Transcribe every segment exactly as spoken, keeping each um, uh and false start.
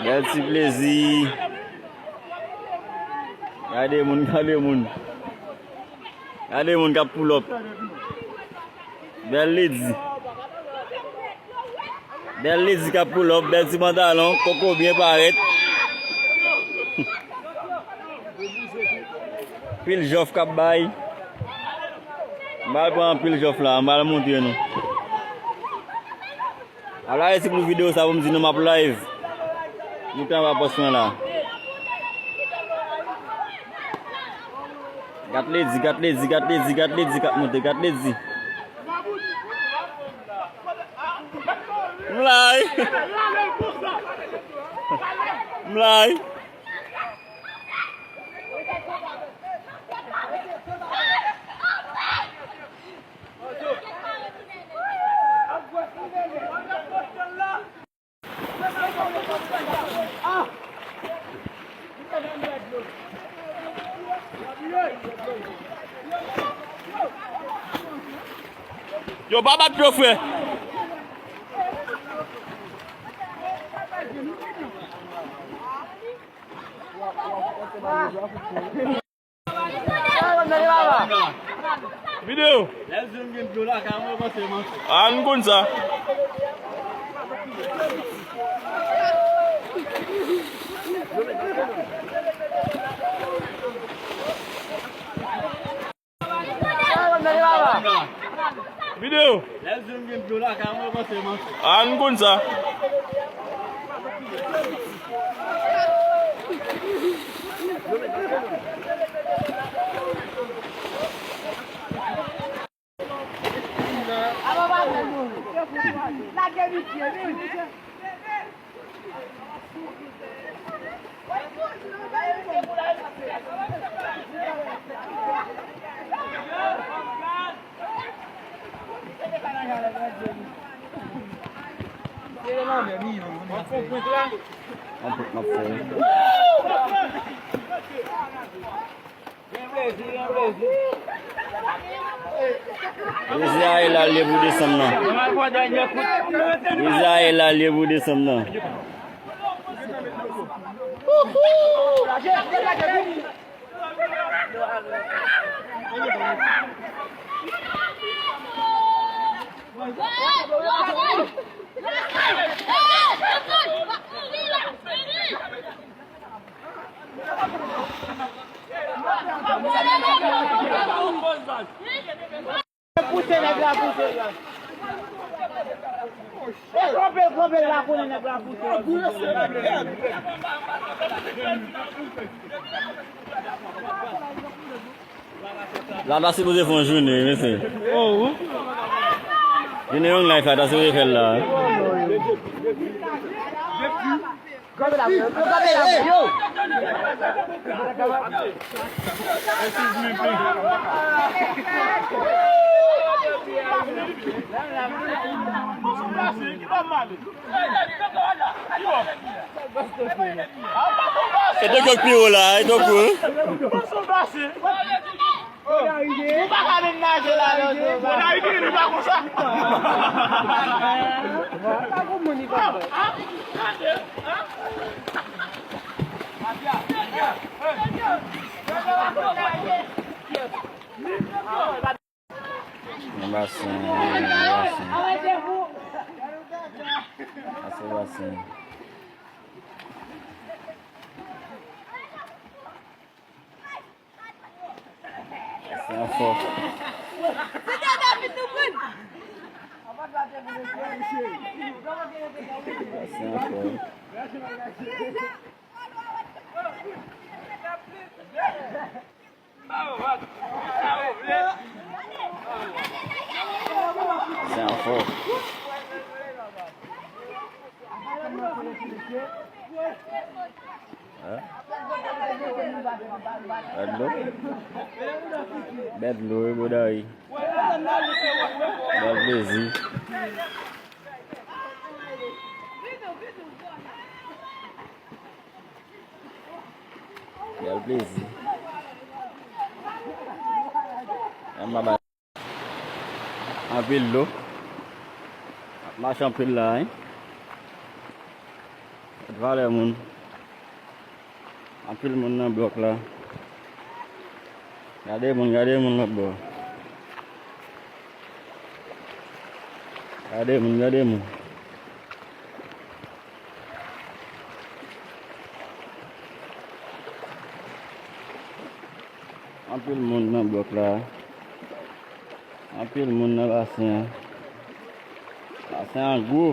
Bèl ti plezi. Gade moun, gade moun. Gade moun k ap pull up. Bèl ledi. Bèl ledi k ap pull up, bèl ti pantalon, koko byen parèt. Pil jòf k ap bay. M pral pran anpil jòf la, m pral montre nou. Ala resi pou videyo sa pou m di nou m ap live. Nou te anba pòs mwen la. Gat ledi, gat ledi, gat ledi, gat ledi k ap monte, gat ledi. M la wi. M la wi. Yo, pa bat yo, frè. Videyo. Ann konn sa. Videyo. Ann konn sa. Yon prank m ap fè. Plezi a e la l ye pou desanm nan. Plezi a e la l ye pou desanm nan. Pouse nèg la, pouse. E kanpe, kanpe la, konnen nèg la pouse. La ta sipoze fè yon jounen, wi, mesye. Oh, wi. Jounen Young Life la, ta sipoze fè l la. Kanpe la, kanpe la, yo. E te jòk pi wo la, e te kou. Ou pa ka menm naje la, non, non. Bon, Ayiti, li pa konsa. Yon basen, yon basen. Sa se basen. Sa se yon fò. Sa se yon fò. Se yon fò. Bèl dlo. Bèl dlo, wi, bòdari. Bèl plezi. Bèl plezi. Ann ba bay anpil dlo. Ap mache anpil la, wi. Valè moun. Anpil moun nan blòk la. Gade moun, gade moun lòt bò. Gade moun, gade moun. Anpil moun nan blòk la. Anpil moun nan basen an. Basen an gwo.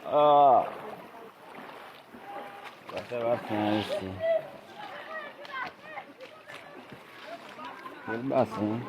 Ah. Sa se basen an isi. Bèl basen.